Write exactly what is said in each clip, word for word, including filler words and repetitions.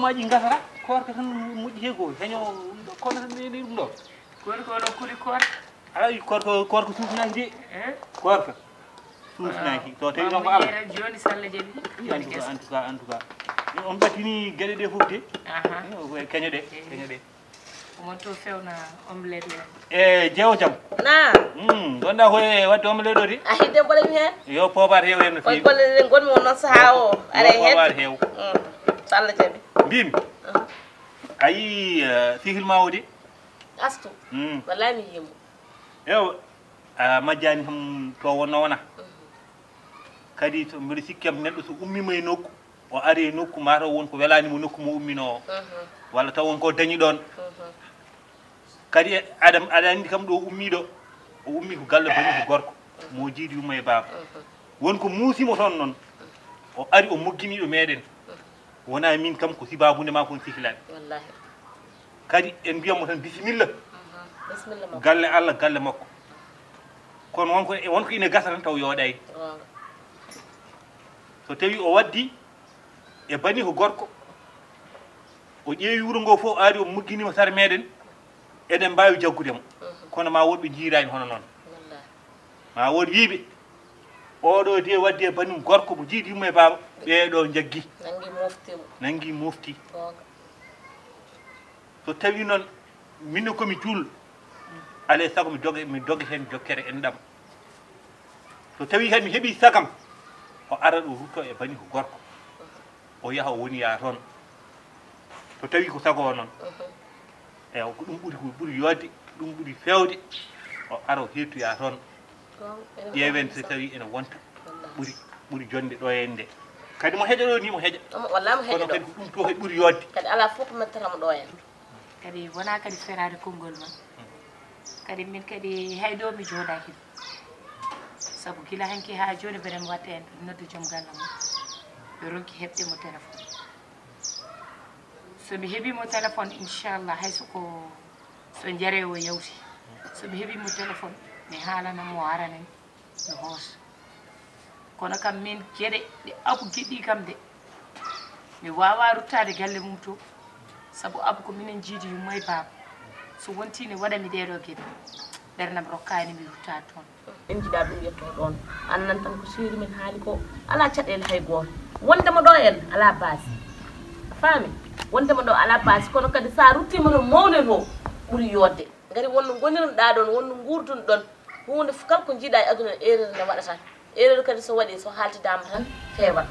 Waaji ngasata, koorka tan moƴƴi he goo. Heño, kono tan neli ɗum ɗo. Koori ko onon kuli koorka? Ay, koorka, koorka suufnaaki de. Eh? Koorka suufnaaki. So tawi noon ko Allah. Jooni so Allah jaɓi. En tout cas, en tout cas, en tout cas. On ɓattini geɗe ɗe fof de. Aha. Keño ɗe, keño ɗe. Omon to fewna omelette le. E jeewo jam. Na. Hmm, gonɗa ko e wadde omelette o de. A hidde mboɗo mi heen. Yo poobar heew heen no feewi. Golle ɗe gonmi won noon sahaa o. Are heen. Poobar heew. Hmm. So Allah jaɓi. Mbimi. Hmm. A yii, eh, sihil ma o de? Astu. Hmm. Wallahi mi yii mo. Ew, a majjani kam to wonno wona. Hmm. Kadi to mbiɗo sikki kam neɗɗo so ummima e nokku, o ari e nokku, mataw won ko welani mo nokku mo ummino o. Mhm. Walla taw won ko dañi ɗon. Mhm. Kadi e-, aɗa, aɗa andi kam ɗo ummiɗo, o ummi ko galle bani ko gorko, mo jiidi yumma e baaba. Mhm. Won ko muusimo toon noon, o ari o mogginiɗo meɗen. Mhm. Wona min kam ko sibabunde ma kon sehilani. Wallahi. Kadi en mbiyamo tan bisimilla. Mhm. Bisimilla makko. Galle Allah, galle makko. Kono won ko, won ko ina gasa tan taw yooɗay. Waaw. So tawi o waddi e bani ko gorko, o ƴeewi wuro ngo fof, ari o mugginima sara meɗen, eɗen mbaawi jaggude mo. Mhm. Kono ma woɗ ɓe jiirani hono noon. Wallahi. Ma woɗ wiiɓe, oɗo de waddi e bani gorko mo jiidi yumma e baaba, ɓeeɗo jaggi. Nangi mofti mo. Nangi mofti. Goonga. So tawi noon, min ko mi juulɗo, alay sago mi doge, mi doge heen jokkere enɗam. So tawi kadi mi heɓi sagam, o ara ɗo rutto e bani ko gorko. O yaha o woniya toon. So tawi ko sago o noon. Ewa, ko ɗum ɓuri, ko ɓuri yodde, ɗum ɓuri fewde, o ara o heettoya toon. Ƴeewen so tawi ene wonta. Wallahi. Ɓuri, ɓuri jonde ɗo en nde. Kadi mo heƴa ɗo ni mo heƴa. Omo, wallahi mo heƴa. Kono ɗo. Kadi ko ɗum to kadi ɓuri yodde. Kadi ala fof ko mettata mo ɗo en. Kadi wona kadi feraade konngol ma. Kadi min kadi hay ɗo mi jooɗaaki. Sabu gila hanki haa jooni mbeɗa mi watta en noddu joom galle mum. Ɓe ronki heɓde mo téléphone. So mi heɓii mo téléphone, inchallah, hay so ko, so njaree o yawti. So mi heɓii mo téléphone, mi haalana mo, o arana mi, mi hoosa. Kono kam min geɗe ɗe Abu giɗɗi kam de, mi waawaa ruttaade galle mum to, sabu Abu ko minen jiidi yumma e baaba. So wontii ne waɗa mi ɗee ɗoo geɗe, ɓerndam rokkaani mi ruttaade toon. En njiɗaa ɗum yetto ɗoon. Aan nan tan ko seeri men haali ko, alaa caɗeele hay gooto. Wonde mo ɗo en, alaa baasi. A faami? Wonde mo ɗo alaa baasi, kono kadi so a ruttiima to mawne to, ɓuri yodde. Ngari wonno ngoniron ɗaa ɗoon, wonno nguurdun ɗoon. Huunde fof kala ko njiɗaa e aduna, erreur ne waɗata. Erreur kadi so waɗii, so haaltidaama tan, feewa.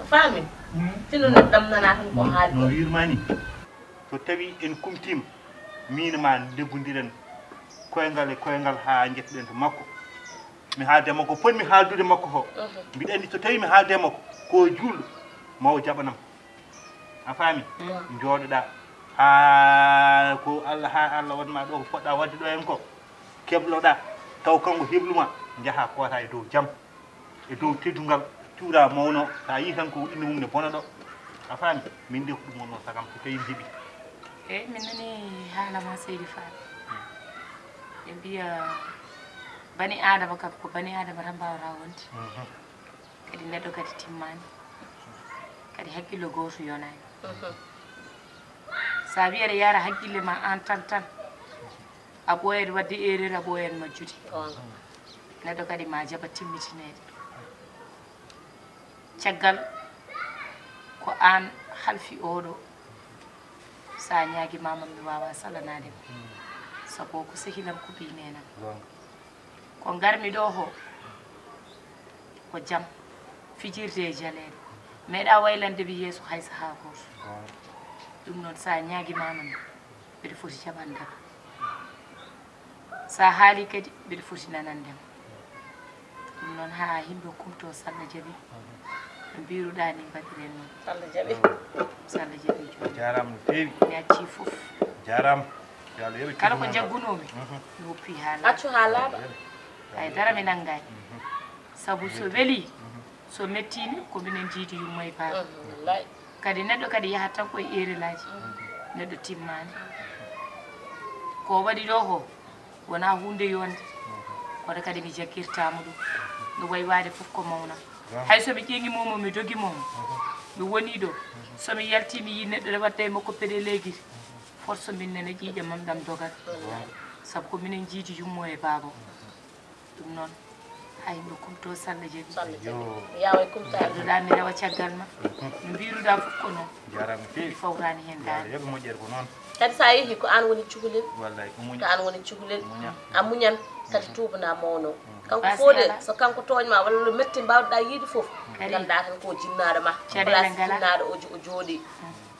A faami? Tino neɗɗo ɗam nanaa tan ko haali no ko. Wirma ni. So tawi en kumtiima, miin ma ndeggondiren koyngal e koyngal haa njettoɗen to makko. Mi haalda e makko, fotmi haaldude makko ko. Mhm. Mbiɗa anndi so tawi mi haalda e makko, ko juulɗo, ma o jaɓanam. A faami? Mm. Njooɗoɗaa haa ko Allah, haa Allah waɗ ma ɗo ko poɗɗa waɗde ɗo en ko. Kebloɗaa, taw kanko heblu ma, njaha koota e dow jam. E dow teddungal, cuura mawno, so a yii tan ko innde mum ne bona ɗo. A faami? Min de ko ɗum wonno sagam so tawi mi heɓi. Eyi, min nani haala ma, Seydi Fall. Ɓe mbiya bani Aadama kam ko bani Aadama tan mbaawata wonde. Mhm. Kadi neɗɗo kadi timmaani. Kadi hakkillo gooto yonaani. Mhm. So a wiyata yara hakkille ma aan tan tan, a ɓooyat waɗde erreur, a ɓooyat majjude. Goonga. Neɗɗo kadi ma jaɓa timmitineede. Caggal ko aan halfi oɗo, so a ñaagimaama mi waawaa salanaade ma. Sabu ko sehilam, ko ɓiy neenam. Goonga. Ko ngarmi ɗo ko, ko jam, fijirde e jaleeɗe. Meeɗa waylande mi yeeso hay sahaa gooto. Goonga. Ɗum noon, so a ñaagimaama mi, mbeɗa foti jaɓande ma. So a haalii kadi, mbeɗa foti nanande ma. Ɗum noon, haa yimɓe kumto, so Allah jaɓi. No mbiruɗaa ni mbaɗiren noon. So Allah jaɓi. So Allah jaɓi jooni. Jaaraama no feewi. Mi accii fof. Jaaraama. Yo Allah yoɓe. Kala ko njaggunoomi, mhm, mi woppi haa laaɓa. Accu haa laaɓa. Hay dara mi nanngaani. Mhm. Sabu so welii, mhm, so mettiino, ko minen njiidi yumma e baaba. Mhm, wallaahi. Kadi neɗɗo kadi yahat tan koye erreur aji. Mhm. Neɗɗo timmaani. Ko waɗi ɗo ko, wonaa huunde yonde. Mhm. Kono kadi mi jaggirtaama ɗum. No wayi waade fof ko mawna. Goonga. Hay so mi ƴeŋimooma, mi dogimooma. Mhm. Mi woni ɗo, so mi yalti mi yi neɗɗo ne wadda e makko peɗe leegi, force min nana ƴiiƴam am ɗam dogat. Sabu ko minen jiidi yummo e baabo. Ɗum noon, hay mbo kumto Salla Jebi. Salla Jebi. Yo. Mi yawa e kumtaade. Ɗuɗa mi rewa caggal ma. No mbiruɗa fof ko noon. Jarama no feewi. Mi fawtani heen daande. Yo moƴƴere ko noon. Kadi sa yeehi ko an woni cukalel. Wallay ko muñ. Ko an woni cukalel. Muña. A muñan kadi tuubana mawno. Kanko Faasi foole ala. So kanko tooñ ma walla lo metti mbawɗa yiide fof. Kadi. Ganda tan ko jinnaɗo ma. Caɗeele Place ngala. Jinnaɗo o jo- o jooɗi.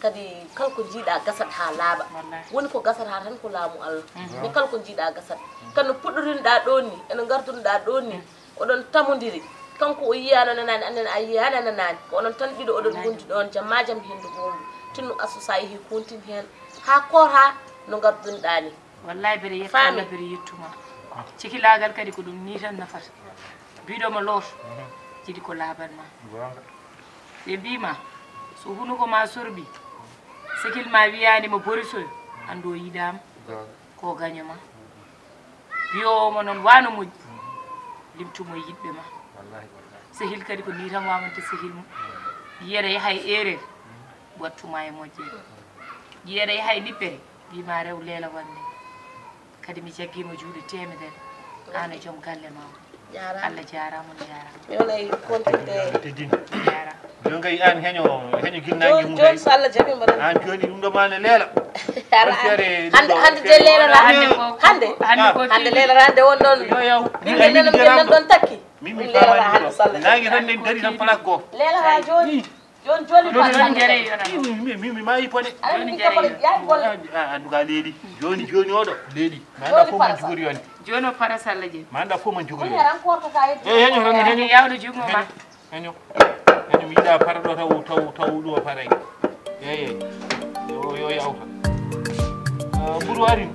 Kadi kala ko jiiɗa gasat ha laaɓa. Wallay. Woni ko gasata tan ko laamu Allah. Mais kala ko jiiɗa gasat. Kano puɗɗorinɗa ɗon ni eno gardunoɗa ɗon ni. Oɗon tamodiri. Kanko o yiyano nanani annen a yiyano nanani ko onon tan ɗiɗo oɗon gondi ɗon jamma jam hendu gombu. Tinno asu sa yeehi kuntin hen ha koota no gardunoɗa ni. Wallahi mbeɗa yetta Faami. Allah mbeɗa yettuma. Cikilagal kadi ko ɗum ni tan nafata. Biɗoma loot. Jiɗi ko laaban ma. Ɓe mbima so hunuko ma sorbi, sekil ma wiyani mo borisoyo, andu o yiɗama. Ko gaño ma. Biyowo mo noon wano moƴƴi. Limtumo e yiɗɓe ma. Sehil kadi ko ni tan wawanta sehil mum. Yiyata yaha e erreur, wattuma e moƴƴere. Yiyata yaha e nippere, mbima rew leela wande. Kadi mi jaggima juuɗe temedere. An e joom galle ma o. Jaaraama. Allah jaaraama, on jaaraama. Mi wonay kontirde. Teddin. Jaaraama. Yo ngay an heño heño ginnangi mum. Joni so Allah jaɓi mbaɗa. An joni ɗum ɗo ma ne leela. Hannde hannde de leelata. Hannde ko hannde ko hannde leelata hannde won ɗon. Yo yaw. Ɓinngel nana ɓinngel nan ɗon takki. Min mi faamani ɗum. Nangi tan nden dari tan place gooto. Leelata joni. Joni joni ko joni jere yona. Min mi maayi pone. Aɗa min ka pone yaay golle. En tout cas leeli. Joni joni oɗo leeli. Ma anda fof man jogori yonde. Joni o para salla je. Ma anda fof man jogori yonde. Ran korto ka yeddi. Eh heño tan heño. Yawdo jugo ma. Heño. Heño mi yiɗa para ɗo taw taw taw ɗo para. Eyi eyi. Yo yo yawta. Mburu ari.